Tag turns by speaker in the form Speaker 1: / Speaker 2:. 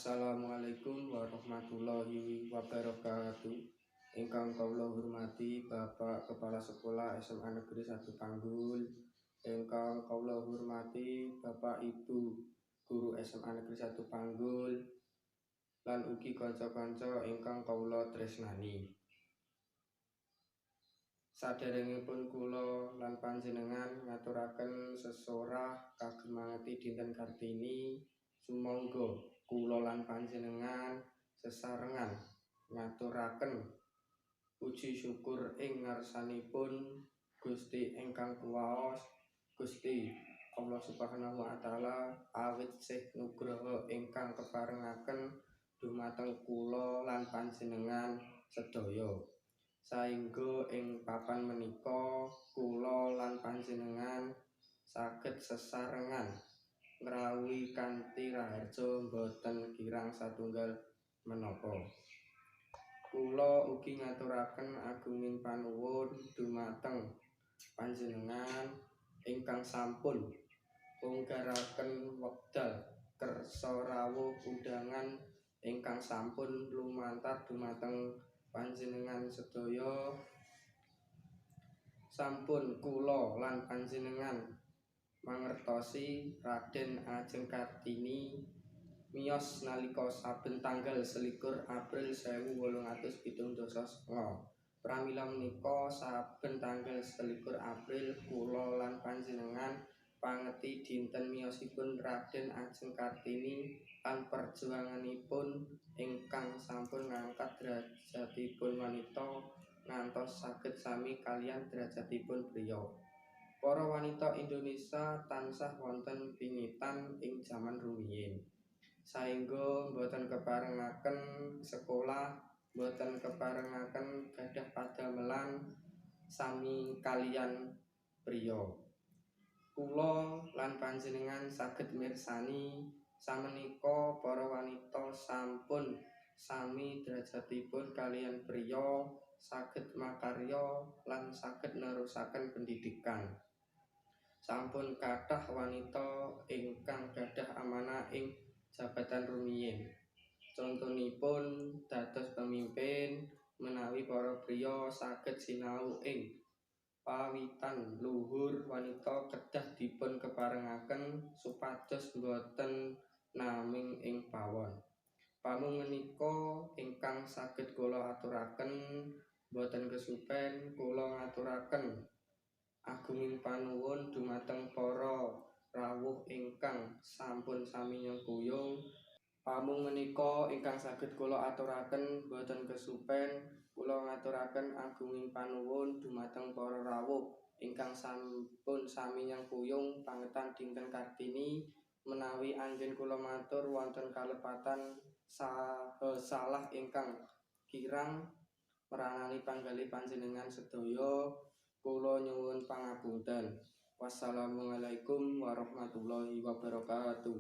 Speaker 1: Assalamualaikum warahmatullahi wabarakatuh. Ingkang kawula hormati Bapak Kepala Sekolah SMA Negeri 1 Panggul, ingkang kawula hormati Bapak Ibu guru SMA Negeri 1 Panggul, lan ugi kanca-kanca ingkang kawula tresnani. Saderengipun kula lan panjenengan ngaturaken sesorah kagem mangeti dinten Kartini, sumangga kula lan panjenengan sesarengan ngaturaken puji syukur ing ngarsanipun Gusti ingkang kuwaos, Gusti Allah Subhanahu wa taala, awit sih nugraha ingkang keparengaken dumateng kula lan panjenengan sedaya, saengga ing papan menika kula lan panjenengan saged sesarengan ngrawuhi kanthi raharja boten kirang satunggal menapa. Kula ugi ngaturaken agunging panuwun dumateng panjenengan ingkang sampun ngunggaraken wekdal kersa rawuh undangan ingkang sampun lumantar dumateng panjenengan sedaya. Sampun kula lan panjenengan mangertosi, Raden Ajeng Kartini miyos nalika saben tanggal 21 April 1879. Pramila menika saben tanggal 21 April kula lan panjenengan pangeti dinten miyosipun Raden Ajeng Kartini lan perjuanganipun ingkang sampun ngangkat derajatipun wanita ngantos saged sami kaliyan derajatipun priya. Para wanita Indonesia tansah wonten pingitan ing jaman rumiyin, saengga boten keparengaken sekolah, boten keparengaken gadah padamelan sami kaliyan priya. Kula lan panjenengan saged mirsani samenika para wanita sampun sami derajatipun kaliyan priya, saged makarya lan saged nerusaken pendidikan. Sampun kathah wanita ingkang gadah amanah ing jabatan rumiyin. Contonipun dados pemimpin. Menawi para priya saged sinau ing pawitan luhur, wanita kedah dipun keparengaken supados boten naming ing pawon. Pamung menika ingkang saged kula aturaken, boten kesupen kula ngaturaken agunging panuwun dumateng para rawuh ingkang sampun sami nyengkuyung. Pamung menika ingkang saged kula aturaken, boten kesupen kula ngaturaken agunging panuwun dumateng para rawuh ingkang sampun sami nyengkuyung pangetan dinten Kartini. Menawi anggen kula matur wonten kalepatan saha salah ingkang kirang meranani panggalih panjenengan sedaya, kula nyuwun pangapunten. Wassalamualaikum warahmatullahi wabarakatuh.